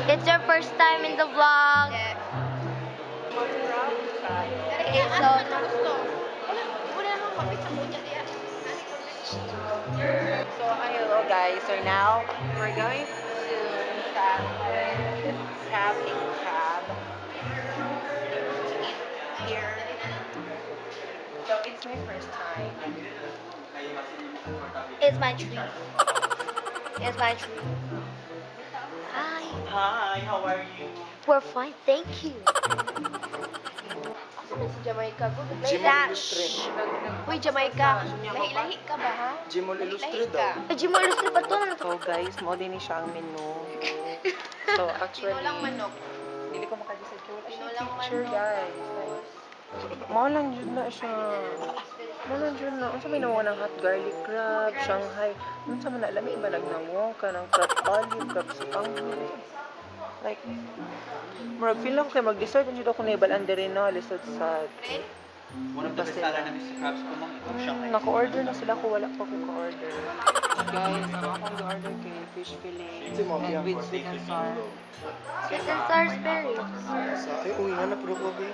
It's your first time in the vlog. Okay, so So, hello guys. So now, we're going to chat with Traveling Crab to eat here. So, it's my first time. It's my treat. It's my treat. Hi. Hi, how are you? We're fine, thank you. Asa man si Jamaica? That shh. Uy, Jamaica. Lahi-lahi ka ba, ha? Jimol Lahi-lahi Ilustre ka. daw. Ay, Jimol, ilustre pa to. So guys, mo din ni siya ang menu. So actually, Tinolang manok. Dili ko makadecide kay wala siya Tinolang picture, manok. guys. Like, mao lang jud na siya. Mao lang jud na. Unsa may nawa ng hot garlic crab, Shanghai. Unsa man na lami ba nagnawong ka ng crab olive, crab spanghi. Like, murag feel ako kay mag-dessert jud ako na ibalan diri no, lisod sad. Friend? One of the best seller na Mr. Krabs ko, ma'am, itong Shanghai. Naka-order na sila ko wala pa ko ka-order. Guys, ang akong gi-order kay fish fillet and with sweet and sour. Sweet and sour spare ribs. Sa ay uwi nga na pero ko ba?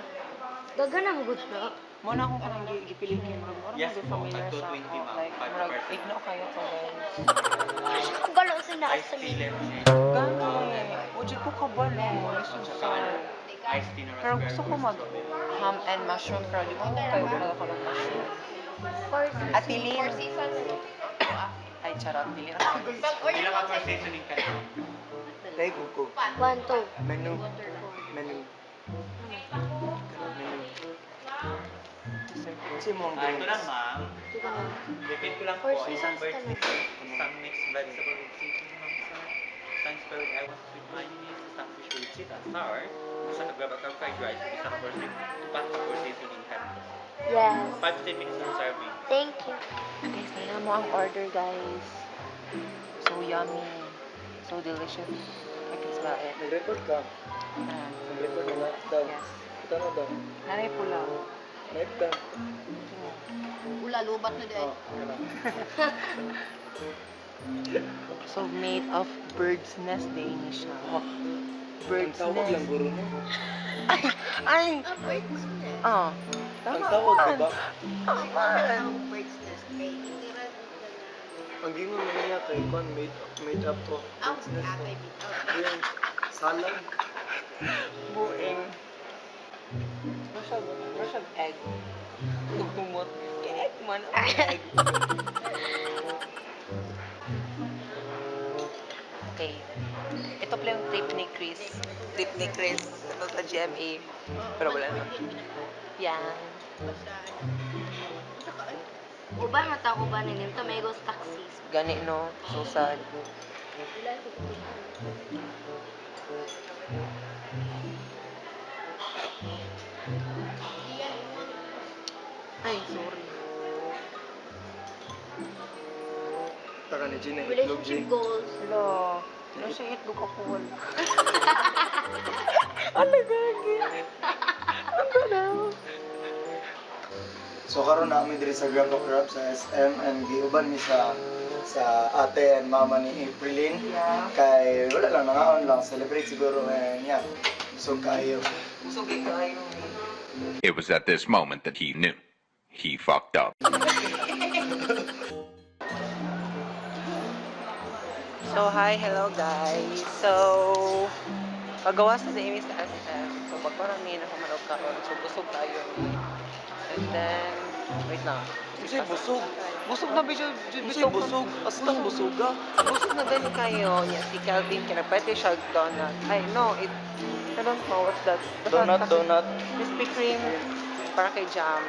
Daga na mo good na. Mo na akong kanang gipili kay murag murag Yes yes, po, familiar tag sa 220, ako. ma'am. Like murag 5%. igno kayo ko, guys. Ang galo sa naas Iced sa tea menu. lemonade. Gani, ujud ko kabalo, lisod Tsaka sa. ano, iced tea na Pero raspberry gusto ko with mag strawberry. ham and mushroom pero di ko kayo wala ko ng mushroom. Four seasons. Atilin. Four seasons. Ay charot, dili na ako. Pag-order Ilang mo ka sa seasoning kayo? Tay ko. One, two. Menu. Menu. Menu. Si mo ang Ah, ito lang, drinks. ma'am. Ito ka na. Repeat ko lang Four po. Isang seasons bird talaga. isang mixed vegetable with seafood, ma'am, sir. Isang spare with I want sweet mayonnaise, isang fish with sweet and sour, isa ka grab a fried rice, isa ka tupat ka for seasoning hat. Yes. 5 to 10 minutes on serving. Thank you. Guys, tingnan mo ang order, guys. So yummy. So delicious. I can smell it. Nag-record ka. Ah, Nag-record na daw. Yes. Ito na daw. Nanay pula. Naip ka. Ula, lubat na din. Oh, kana. So made of bird's nest day ni siya. Ang Bird's tawag lang nest. guro no. Ay! Ah, bird's nest. Oh. Ang tawag diba? Tama. Ang bird's nest kay literal na Ang gingon man niya kay kon made up of Ang bird's nest. atay bitaw. Yung salag. Buing. Rush of egg. Tugtumot. Egg man. Ang egg. Okay. Ito pala yung trip ni Chris. Trip ni Chris. Ito sa GMA. Pero wala na. Yan. Basta ano. Saka, ay, Uban mata ko ba ninim to may ghost taxis. Gani no. So sad. Wala ko ko. Iyan, Ay, sorry. Taka ni Gina itlog Relationship G. goals. Hello. Ano siya itlog ako wala. Ano gagi? Ano ganaw? So karon na kami diri sa Grab a Crab sa SM and giuban mi sa ate and mama ni Aprilin. Yeah. Kay wala lang nangaon lang celebrate siguro and yeah. Busog kaayo. Busog eh kayo. It was at this moment that he knew. He fucked up. So, hi, hello guys. So, pagawas na sa imi sa SM. So, pagparami na kumanog karon. So, busog tayo. And then, wait lang. Unsay busog? Busog na bidyo. Unsay busog? Astang busog ka. Busog na gani kayo. Niya, si Calvin, kinapwede siya donut. Ay, no, it, I don't know what's that. Basta Donut, donut. Krispy Kreme. Para kay Jam.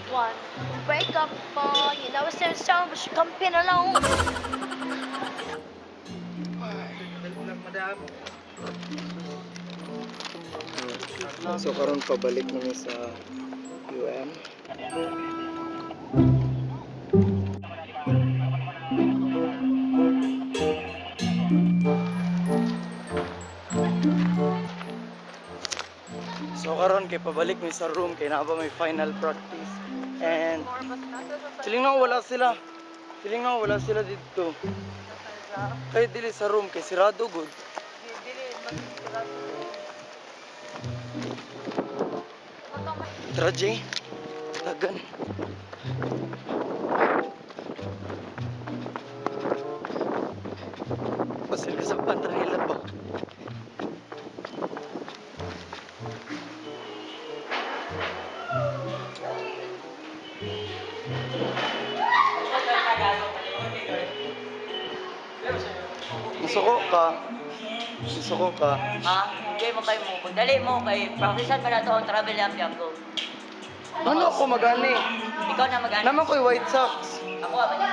One. Break up for you know it's so so but you come pin alone. Madam. So karon pabalik na mi sa UM. So karon kay pabalik mi sa room kay naa pa may final practice. And feeling na wala sila. Feeling na wala sila dito. Kay dili sa room kay sirado gud. Tara, Jay. Tagan. Pasil ka sa pantrahilat ba? Nasuko ka. Nasuko ka. Ha? Enjoy mo kayo mo. Pagdali mo kay practicean pa na to ang travel yam yam go. Ano ako magani? Ikaw na mag-ano. Naman ko'y white socks. Ako ba niya?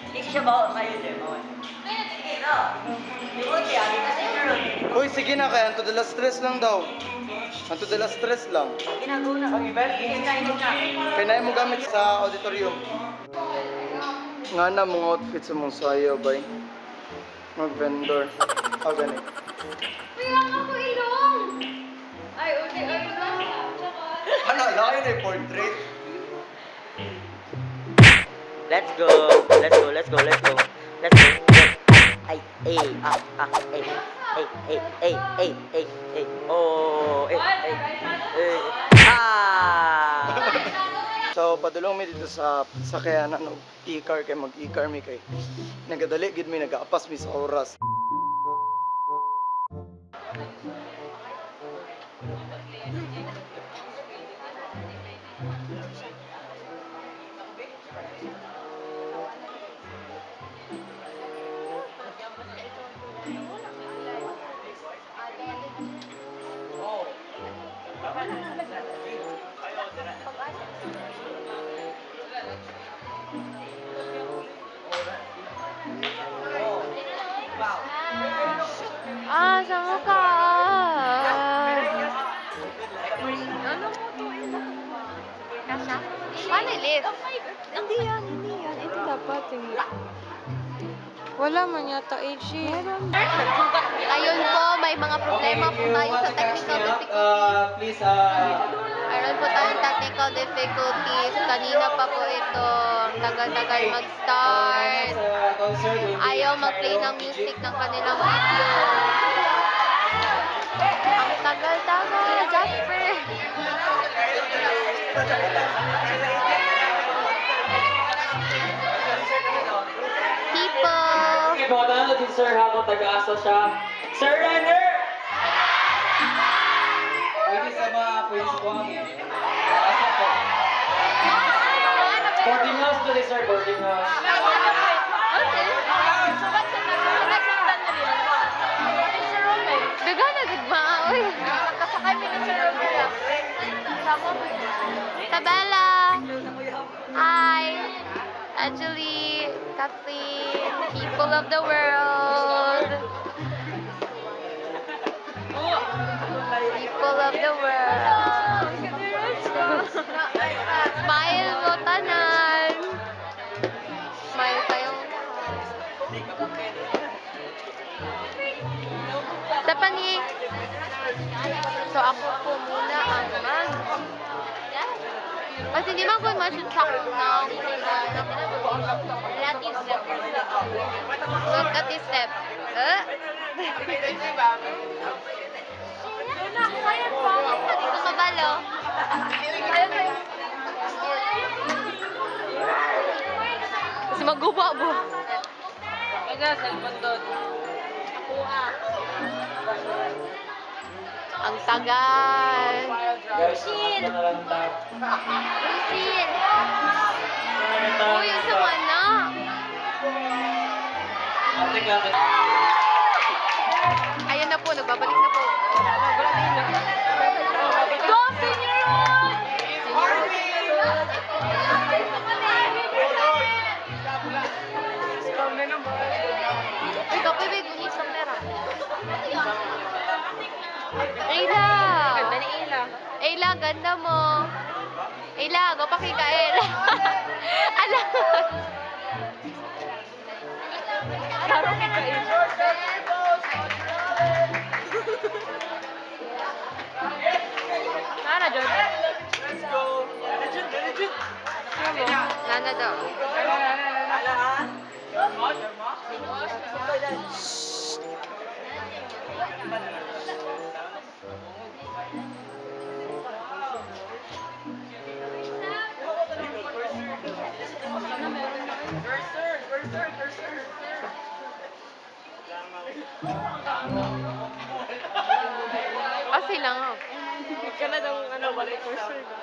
Hindi siya ba kayo sir? Bawal. Sige na. Limot siya. Di kasi meron. Hoy, sige na kaya. Anto de las tres lang daw. Anto de las tres lang. Ginagawa na. Inom na, inom na. Kaya na mo gamit sa auditorium. Nga na mong outfit sa mong sayo, bay. Mag-vendor. Ah, gani. Wala ako ilong! Ay, uli, ay, uli. Ano, layo na yung portrait. Let's go. Let's go. Let's go. Let's go. Let's go. Ay, ay, ah, ah, ay, ay, ay, ay, ay, ay, ay, oh, ay, ay, ay, ah. So, padulong mi dito sa sakayanan og e-car kay mag e-car mi kay nagadali gid mi, nagaapas mi sa oras. Ah, sa mukha. Ano mo to? Kasha? Paano lift? Hindi yan, hindi yan. Ito dapat yung... Wala man yata, AG. Ayun po, may mga problema po tayo sa technical difficulties. Please, Meron po tayong technical difficulties. Kanina pa po ito. Tagal-tagal mag-start. Ayaw mag-play ng music ng kanilang video. Ang tagal-tagal, Jasper. People! Okay, baka natin sir habang taga-asa siya. Sir Renner! Pwede sa mga pwede ko ang Asa po. Boarding house to sir, boarding house. Daga na gugma, oy. Kasakay mi ni Sir Romel. Tabela. Hi. Angeli, Kathleen, people of the world. People of the world. Smile mo tanan. Smile kayong Stephanie. So ako po muna ang mag. Kasi hindi man ko ma-shock na Look at this step. Eh? Hindi ko kabalo. Kasi maguba mo. Ang tagal. Guys, angat na lang tayo. Lucille! Uy, yung sama na. Ate ka. Ayan na po, nagbabalik na po. Go, Senior Ruth! Uy, kapoy, may gunit sa pera. Ayla! Ganda ni Ayla. Ayla, ganda mo. Ayla, go pakika, Ayla. Ala. Nana, John. Let's go! Legend, legend! Na daw. Kasi lang oh. Kana daw ano, walay cursor ba?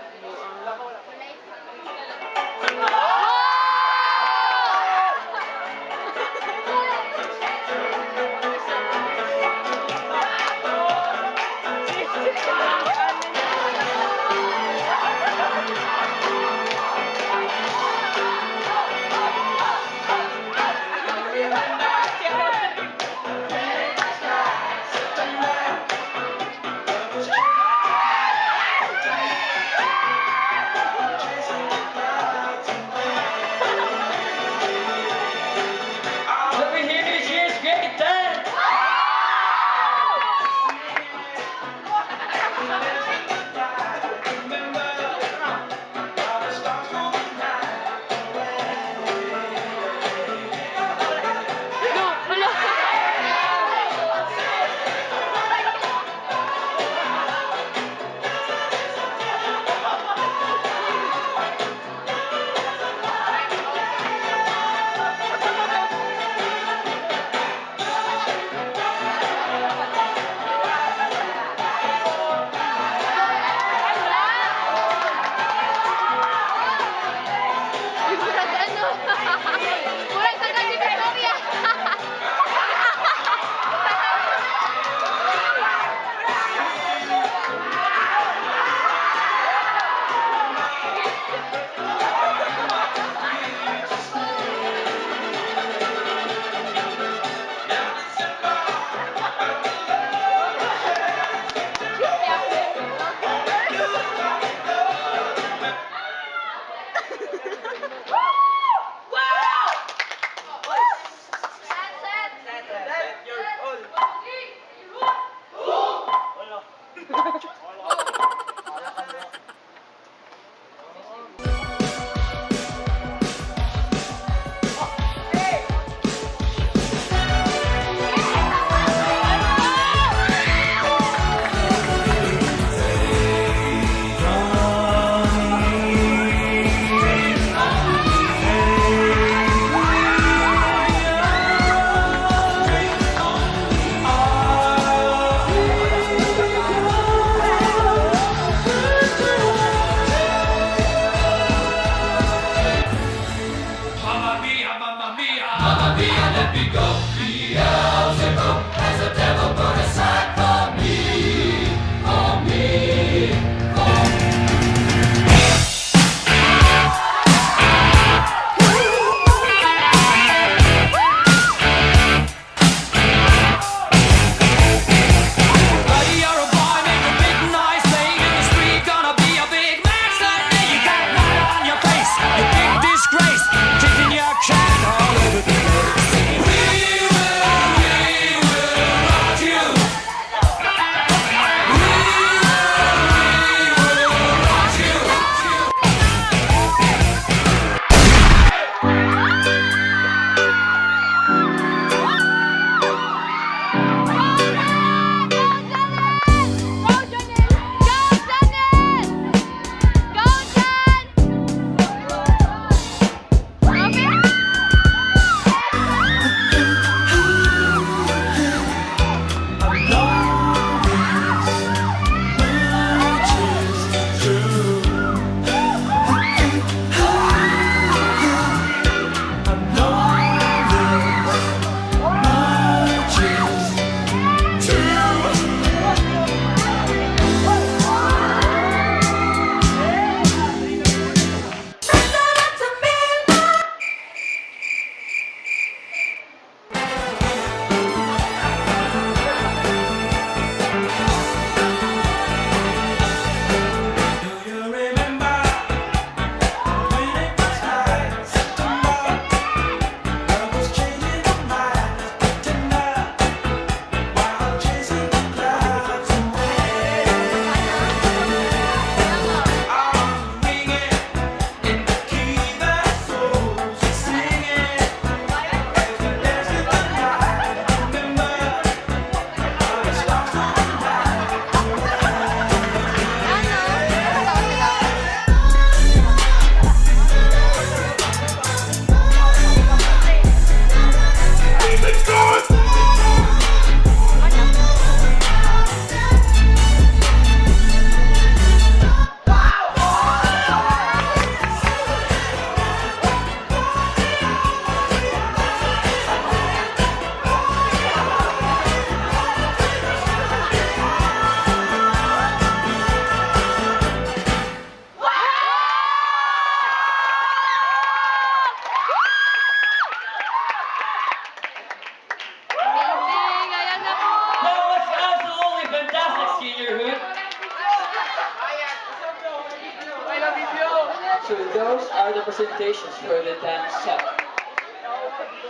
So those are the presentations for the dance set.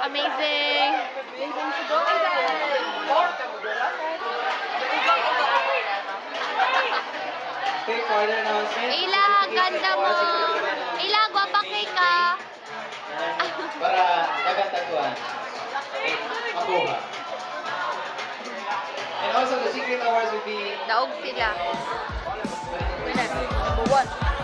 Amazing! Okay, for the announcement. Ila, ang ganda mo! Ila, gwapa kay ka! Para dagan taguan. Makuha. And also the secret awards will be Daog sila. Number one.